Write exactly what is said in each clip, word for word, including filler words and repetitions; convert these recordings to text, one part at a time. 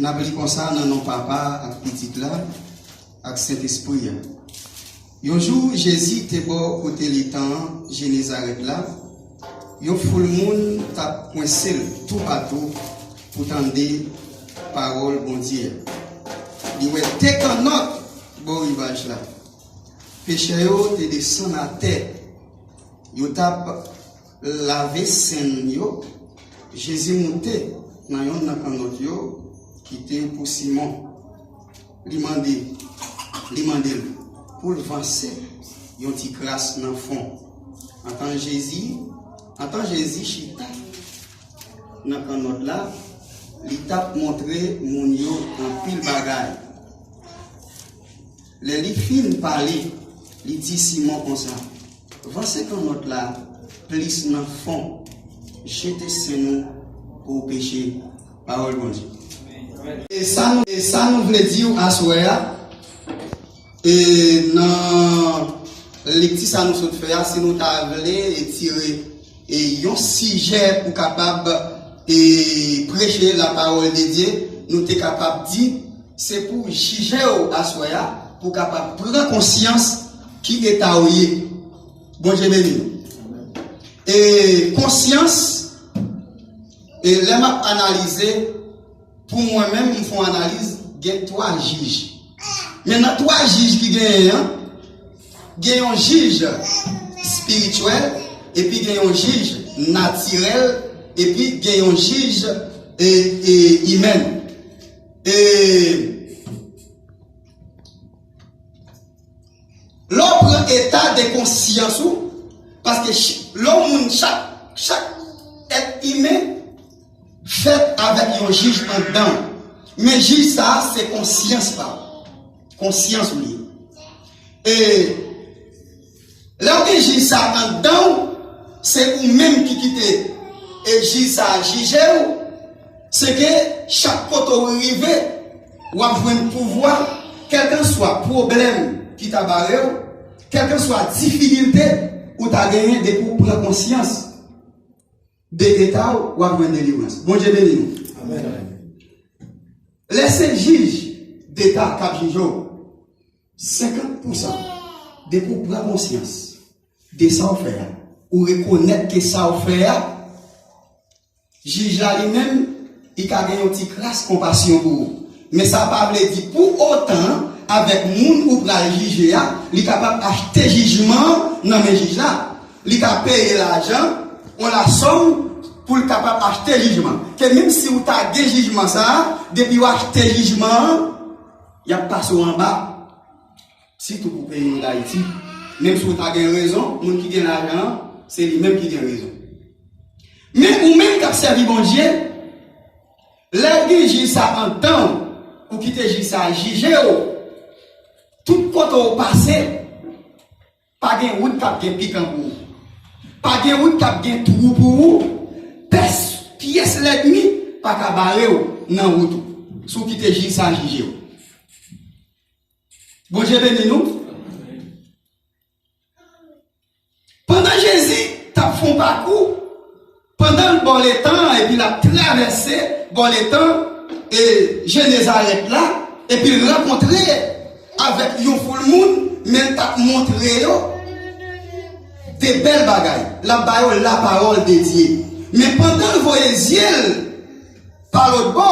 N ap li konsa nan non Papa ak Pitit la ak Sentespri a. Yon jou, Jezi te bò kote letan an, Jenezarèt la. Yon foul moun t ap kwense l toupatou pou tande pawòl Bondye a. Li wè de kannòt bò rivaj la. Pechè yo te desann atè. Yo t ap lave sen yo. Jezi moute nan yonn nan kannòt yo ki te pou Simon. Li mande, li mande l pou l vanse yon ti kras nan fon. Antan Jezi, antan Jezi chita nan kannòt la, li t ap montre moun yo anpil bagay. Lè li fin pale, li di Simon konsa, vanse kannòt la plis nan fon, jete sen ou pou w peche. Pawòl Bondye. E sa nou, e sa nou vle di w aswè a, e nan lekti sa nou sot fè a, si nou ta vle etire e yon sijè pou kapab e preche la parole de Dieu, nou te kapab di, se pou jije w aswè a, pou kapab pran konsyans ki eta w ye. Bondye beni nou. E konsyans, e lè m ap analize, pou mwen menm, m fè yon analiz, gen twa jij. Men nan twa jij ki genyen an, gen yon jij espirityèl, epi gen yon jij natirèl, epi gen yon jij e, e, imèn. E lè w pran eta de konsyans ou, paske ch- lè w moun, chak, chak èt imen fèt avèk yon jij anndan w. Men jij sa a, se konsyans pa w. Konsyans ou li ye. E lè w gen jij sa anndan w, se ou menm ki kite e jij sa a jije w, se ke chak kote w rive, w ap jwenn pouvwa, kèlkanswa pwoblèm ki ta bare w, kèlkanswa difikilte ou ta genyen, depi w pran konsyans de eta w, w ap jwenn delivrans. Bondye beni nou. Amèn. Lè se jij deta k ap jije w, senkant pousan, depi w pran konsyans de sa w fè a, ou rekonèt ke sa w fè a, jij la li menm, li ka gen yon ti kras konpasyon pou ou. Men sa pa vle di pou otan, avèk moun ou pral jije a, li kapab achte jijman an nan men jij la. Li ka peye lajan, yon lasòm, pou l kapab achte jijman. Ke menm si w ta gen jijman sa a, depi w achte jijman an, y ap pase w anba. Sitou pou peyi nou Dayiti. Menm si w ta gen rezon, moun ki gen lajan an, se li menm ki gen rezon. Men ou menm k ap sèvi Bondye, lè w gen jij sa anndan w, ou kite jij sa a jije w, tout kote w pase, pa gen wout k ap gen pikan pou ou. Pa gen wout k ap gen twou pou ou. Pès, pyès lènmi pa ka bare w nan wout ou. Si w kite jij sa a jije w. Bondye beni nou. Pandan Jezi t ap fè yon pakou, pandan l bò letan an epi l ap travèse bò letan e Jenezarèt la, epi l rankontre avèk yon foul moun, men l t ap montre yo de bèl bagay. L ap ba yo la parole de Dieu. Men pandan l voye zye l pa lòt bò,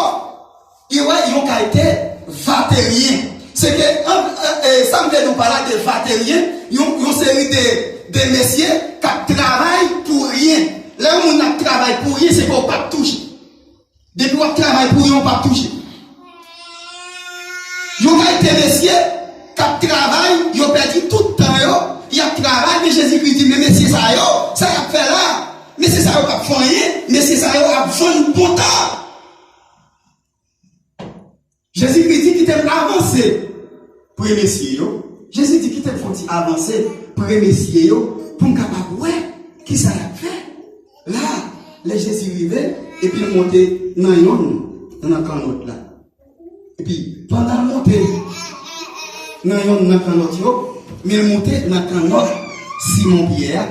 li wè yon kalite vateryen. Se ke, an, e, e, sa m vle di w pa la de vateryen, yon, yon seri de, de mesye k ap travay pou ryen. Lè yon moun ap travay pou ryen, se ke w p ap touche. Depi w ap travay pou ryen, w p ap touche. Yon kalite mesye k ap travay, yo pèdi tout tan yo, y ap travay, men Jezikri di, men mesye sa yo, sa y ap fè la? Mesye sa yo p ap fè anyen, mesye sa yo ap vann bon tan. Jezikri di, kite m avanse pre mesye yo. Jezi di, kite m fè yon ti avanse pre mesye yo pou m kapab wè kisa y ap fè. La, lè Jezi rive, epi l monte nan yonn nan kannòt la. Epi, pandan l monte nan yonn nan kannòt yo, men l monte nan kannòt Simon Pyè a.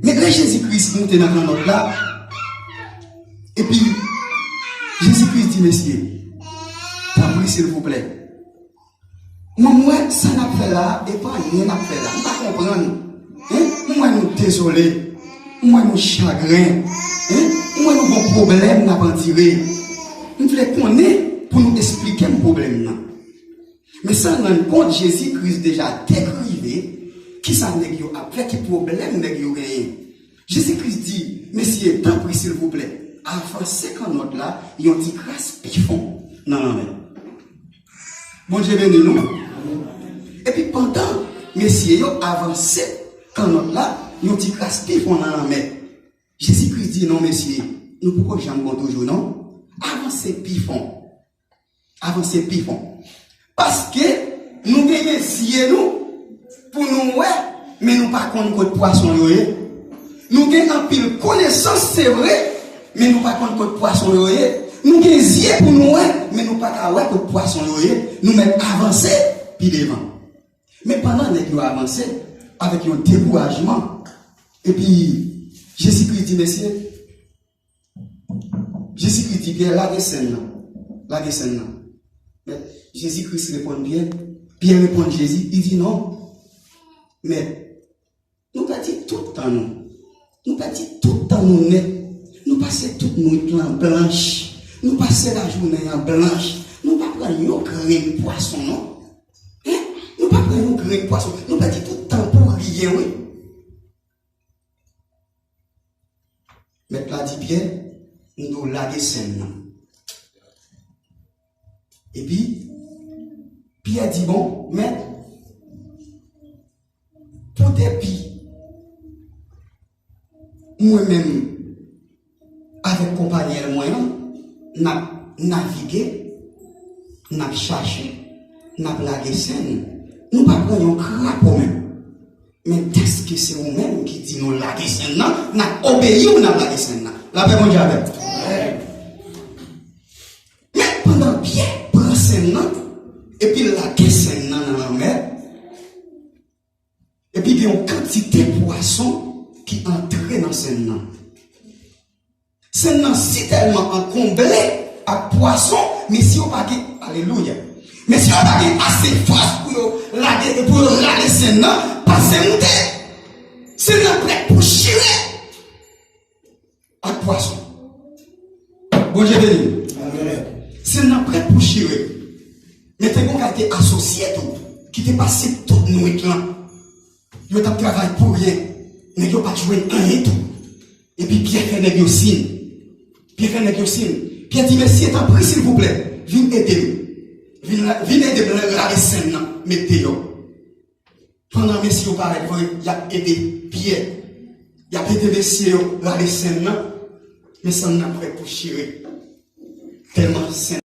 Men lè Jezi Kris monte nan kannòt la, epi Jezi Kris di, mesye, Silvouplè. Mwen, m wè sa n ap fè la a, e pa anyen n ap fè la. M pa konprann. Hein? M wè nou dezole. M wè nou chagren. Hein? M wè nou gon pwoblèm n ap andire. M vle konnen pou nou esplike m pwoblèm nan. Men san rann kont, Jezi Kris deja dekrive kisa nèg yo ap fè, ki pwoblèm nèg yo genyen. Jezi Kris di, "Mesye, tanpri, silvouplè, avanse kannòt la yon ti kras pi fon nan lanmè." Bondye beni nou. Epi pandan mesye yo avanse kannòt la yon ti kras pi fon nan lanmè, Jezi Kris di, "Non, mesye, nou poko janm bon toujou, non. Avanse pi fon." Avanse pi fon. Paske nou genyen zye nou pou nou wè, men nou pa konn kot pwason yo ye. Nou gen anpil konesans, se vre, men nou pa konn kot pwason yo ye. Nou gen zye pou nou wè, men nou pa ka wè kot pwason yo ye. Nou mèt avanse pi devan. Men pandan nèg yo avanse avèk yon dekourajman, epi Jezi Kris di, "Mesye," Jezi Kris di Pyè, "Lage senn nan. Lage senn nan." Men Jezi Kris reponn Pyè. Pyè reponn Jezi, li di, "Non. Men nou pèdi tout tan nou. Nou pèdi tout tan nou nèt. Nou pase tout nwit lan blanch. Nou pase lajounen an blanch. Nou pa pran yon grenn pwason, non. Hein? Nou pa pran yon grenn pwason. Nou pèdi tout tan pou ryen, wi." Mèt la di Pyè, "M di w lage senn nan." Epi, Pyè di, "Bon, mèt, pou depi mwen menm avèk konpanyèl mwen an, n ap navige, n ap chache, n ap lage senn, nou pa pran yon krapo menm." Men dèske se ou menm ki di nou lage senn nan, n ap obeyi w, n ap lage senn nan. Lapè Bondye avè w. Men pandan Pyè pran senn nan, epi l lage senn nan nan lanmè, epi gen yon kantite pwason ki antre nan senn nan. Senn nan sitèlman ankonble ak pwason, mesye yo pa gen, alelouya, mesye yo pa gen ase fòs pou yo lage, pou yo rale senn nan, pase moute. Senn nan prèt pou chire ak pwason. Bondye beni. Senn nan prèt pou chire. Men te gen yon kalite asosye tou ki te pase tout nwit lan. Yo t ap travay pou ryen. Nèg yo pa t jwenn anyen tou. Epi Pyè fè nèg yo siy. Pyè fè nèg yo siy. Pyè di, "Mesye, tanpri, silvouplè, vin ede m. Vin, vin ede m lave senn nan, met deyò." Pandan mesye yo parèt vre, y ap ede Pyè. Y ap ede mesye yo lave senn nan. Men senn nan prèt pou chire. Tèlman senn